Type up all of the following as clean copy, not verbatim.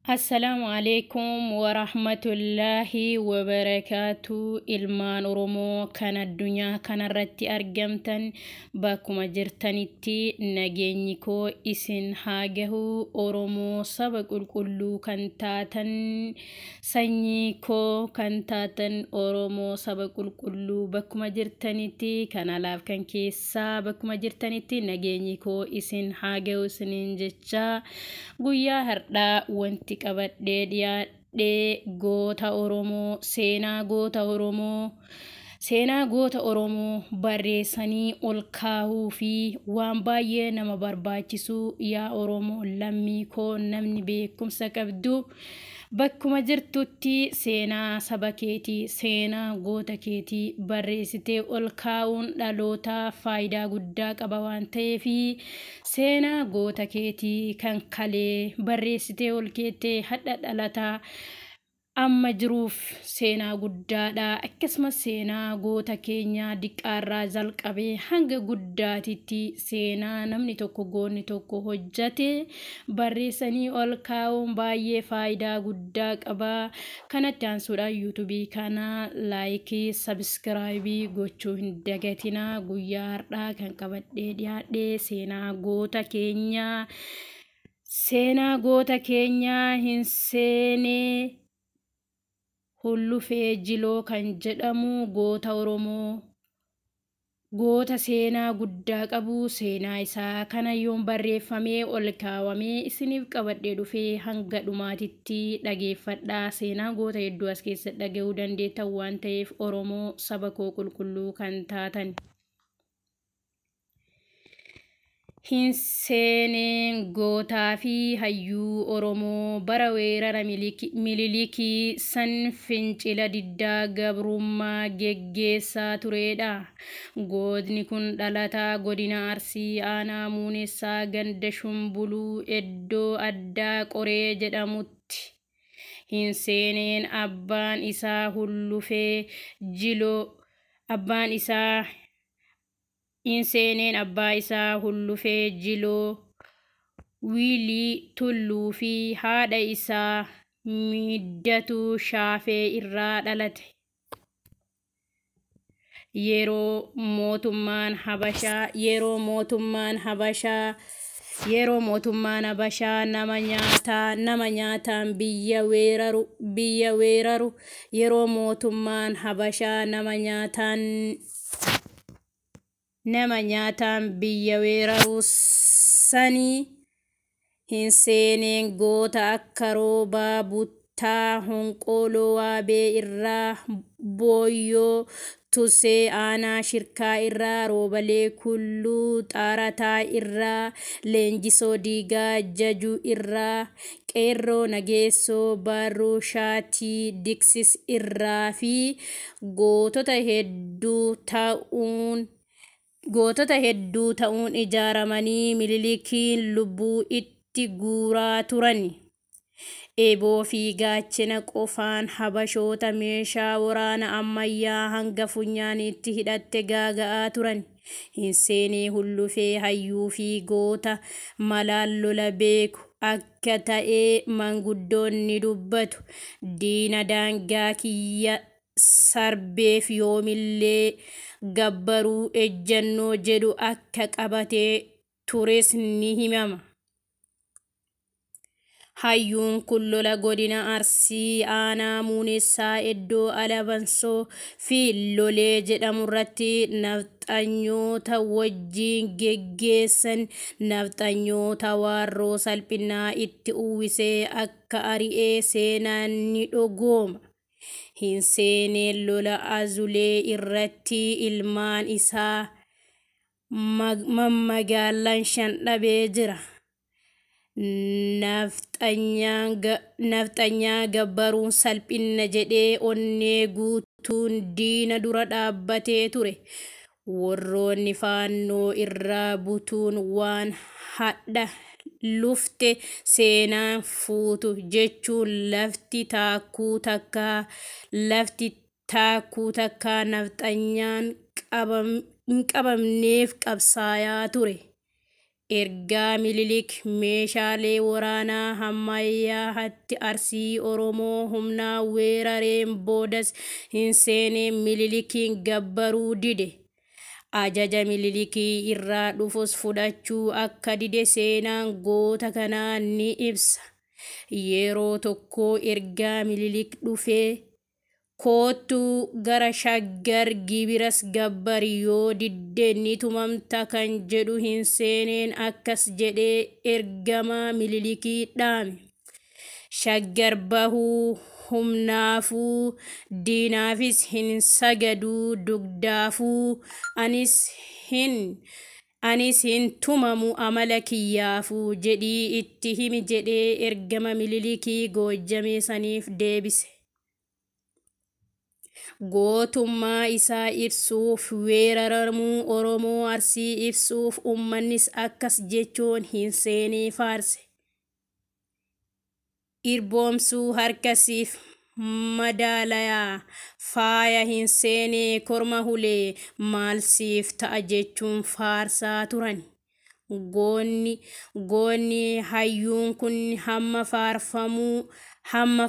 Assalaamu alaikum warahmatullaahi wabarakaatu. Ilmaan Oromoo kan addunyaa kanarratti argamtan, bakkuma jirtanitti nageenyi koo isin haa gahu. Oromoo saba qulqulluu kan taatan, sanyii koo kan taatan, Oromoo saba qulqulluu bakkuma jirtanitti, kan alaaf kan keessaa bakkuma jirtanitti nageenyi koo isin haa gahu isiniin jecha, guyyaa har'aa wanti qabadhee dhiyaadhee goota Oromoo, seenaa goota Oromoo, seenaa goota Oromoo barreessanii ol kaahuu fi waan baay'ee nama barbaachisu. Yaa Oromoo lammii koo, namni beekumsa qabdu bakkuma jirtutti seenaa saba keetii, seenaa goota keetii barreessitee ol kaa'uun dhaloota faayidaa guddaa qaba waan ta'eef, seenaa goota keetii kan kalee barreessitee ol keettee hadha dhalataa amma jiruuf seenaa guddaadha. Akkasumas seenaa goota keenyaa diqqaarraa jalqabee hanga guddaatitti seenaa namni tokko, goonni tokko hojjate barreessanii ol kaa'uun baay'ee faayidaa guddaa qaba. Kanatti aansuudhaan yuutuubii kana laayikii, sabiskiraayibii gochuu hin dagatinaa. Guyyaa har'aa kan qabadhee dhiyaadhee seenaa goota keenyaa, seenaa goota keenyaa hin seenee Hullufee Jiloo kan jedhamu, goota Oromoo, goota seenaa guddaa qabu, seenaa isaa kana yoon barreeffamee ol kaawwamee isiniif qabadhee dhufee hanga dhumaatitti dhageeffadhaa. Seenaa goota hedduu as keessa dhaga'uu dandeettan waan ta'eef, Oromoo saba koo qulqulluu kan taatan. Hin seeneen gootaa fi hayyuu Oromoo bara weerara Mililikii san fincila diddaa gabrummaa geggeessaa turedha. Gootni kun dhalataa godina Arsii, aanaa Muunessaa, ganda Shumbuluu, iddoo addaa Qoree jedhamutti. Hin seeneen abbaan isaa Hullufee Jiloo, abbaan isaa hin seeneen abbaa isaa Hullufee Jiloo Wiilii Tulluu fi haadha isaa Miiddatuu Shaafee irraa dhalate. Yeroo mootummaan Habashaa, yeroo mootummaan Habashaa, yeroo mootummaan Habashaa nama nyaataa, nama nyaataan biyya weeraru, biyya weeraru, yeroo mootummaan Habashaa nama nyaataan, nama nyaataan biyya weeraru sanii, hin seeneen goota akka Roobaa Buttaa Honqooloo Waabee irraa, Booyyoo Tusee aanaa Shirkaa irraa, Roobalee Kulluu Xaarataa irraa, Leenjisoo Diigaa Jajuu irraa, Qeerroo Nageessoo Barruu Shaatii Diksis irraa fi gootota hedduu ta'uun, gootota hedduu ta'uun ijaaramanii Mililikiin lubbuu itti guuraa turan. Eeboo fi gaachena qofaan Habashoota meeshaa waraana ammayyaa hanga funyaaniitti hidhatte gaaga'aa turan. Hin seenee Hullufee hayyuu fi goota malaan lola beeku akka ta'ee manguddoonni dubbatu. Diina daangaa kiyya sarbeef yoomillee gabbaruu ejjannoo jedhu akka qabatee tures ni himama. Hayyuun kun lola godina Arsii aanaa Muunessaa iddoo Alabansoo fi Lolee jedhamurratti nafxanyoota wajjin geggeessan nafxanyoota waarroo salphinaa itti uwwisee akka ari'ee seenaan ni dhogooma. Hin seeneen lola Azulee irratti ilmaan isaa mammagaalan 5 dhabee jira. Nafxanyaa gabbaruun salphina jedhee onnee guutuun diina dura dhaabbatee ture. Warroonni faannoo irraa butuun waan hadha lufte seenaan fuutu jechuun lafti taakkuu takkaa, lafti taakkuu takkaa nafxanyaan hin qabamneef qabsaayaa ture. Ergaa Minilik meeshaalee waraanaa ammayyaatti Arsii Oromoo humnaan weerareen boodas hin seenee Minilikiin gabbaruu dide. Ajaja Minilikii irraa dhufus fudhachuu akka dide seenaan goota kanaa ni ibsa. Yeroo tokko ergaa Minilik dhufee koottuu gara Shaggar gibiras gabbari yoo didde ni tumamta kan jedhu hin seeneen akkas jedhee ergama Minilikii dhaame. Shaggar bahuu humnaafuu diinaafis hin sagaduu dugdaafuu anis hin tumamu amala kiyyaafuu jedhii itti himi jedhee ergama Minilikii Goojjamee saniif deebise. Gootummaa isaa ibsuuf weeraramuu Oromoo Arsii ibsuuf uummannis akkas jechuun hin seenee faarse. Irboomsuu harkasiif madaalayaa faaya hin seenee korma hulee maal siif ta'a jechuun faarsaa turan. Goonni hayyuun kun hamma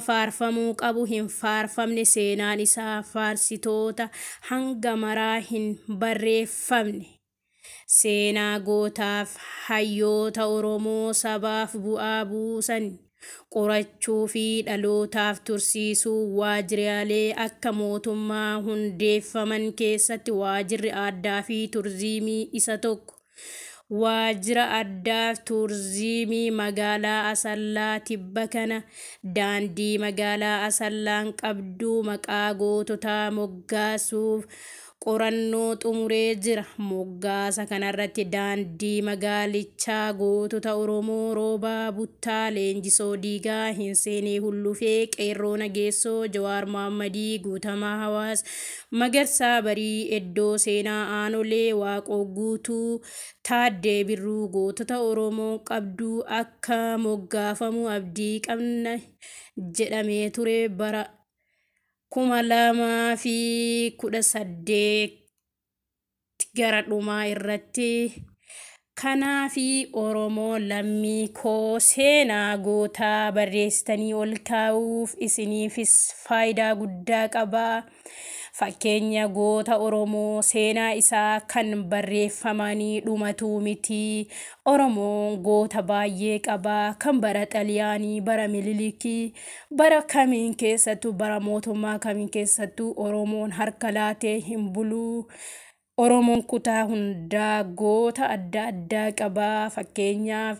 faarfamuu qabu hin faarfamne seenaan isaa faarsitoota hanga maraa hin barreeffamne. Seenaa gootaaf hayyoota Oromoo sabaaf bu'aa buusan qorachuu fi dhalootaaf tursiisuu waajjiraalee akka mootummaa hundeeffaman keessatti waajjirri aadaa fi turizimii isa tokko. Waajjira aadaa fi turizimii magaalaa Asallaa tibba kana daandii magaalaa Asallaan qabdu maqaa goototaa moggaasuuf qorannoo xumuree jira. Moggaasa kanarratti daandii magaalichaa gootota Oromoo Roobaa Buttaa, Leenjisoo Diigaa, Hinseenee Hullufee, Qeerroo Nageessoo, Jawaar Mohammadii, Guutamaa Hawaas, Magarsaa Barii, Eddoo Seenaa Aanolee, Waaqoo Guutuu, Taaddee Birruu gootota Oromoo qabdu akka moggaafamu abdii qabna jedhamee ture bara 2018 gara dhumaa irratti. Kanaafi Oromoo lammii koo seenaa gootaa barreessitanii ol kaa'uuf isiniifis faayidaa guddaa qaba. Fakkeenya goota Oromoo seenaa isaa kan barreeffamanii dhumatu miti. Oromoon goota baay'ee qaba. Kan bara Xaliyaanii, bara Minilikii, bara kamiin keessattuu, bara mootummaa kamiin keessattuu Oromoon harka laatee hin bulu. Oromoon kutaa hundaa goota adda addaa qaba. Fakkeenyaaf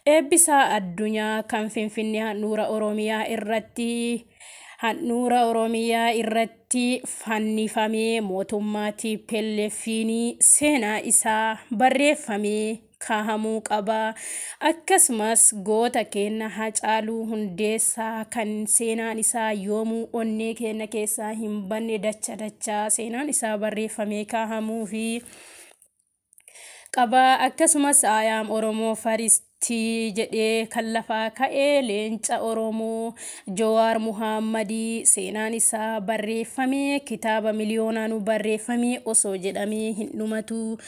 Eebbisaa Addunyaa kan Finfinnee handhuura Oromiyaa irratti fannifamee mootummaa TPLF'n seenaa isaa barreeffamee kaa'amuu qaba. Akkasumas goota keenya Haacaaluu Hundeessaa kan seenaan isaa yoomuu onnee keenya keessaa hin banne dacha dachaa seenaan isaa barreeffamee kaa'amuu fi qaba. Akkasumas Ayaam Oromoo Faristii jedhee kan lafaa ka'ee leenca Oromoo Jawaar Mohammadii seenaan isaa barreeffamee kitaaba miliyoonaanuu barreeffamee osoo jedhamee hin dhumatu.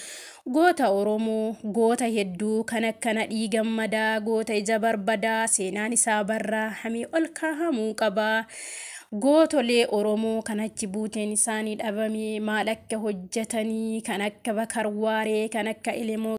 Goota Oromoo goota hedduu kan akka Nadhii Gammadaa goota ija barbadaa seenaan isaa barraa'amee ol kaa'amuu qaba. Gootolee Oromoo kan achi buuteen isaanii dhabame maal akka hojjetanii kan akka Bakar Waaree kan akka Elemoo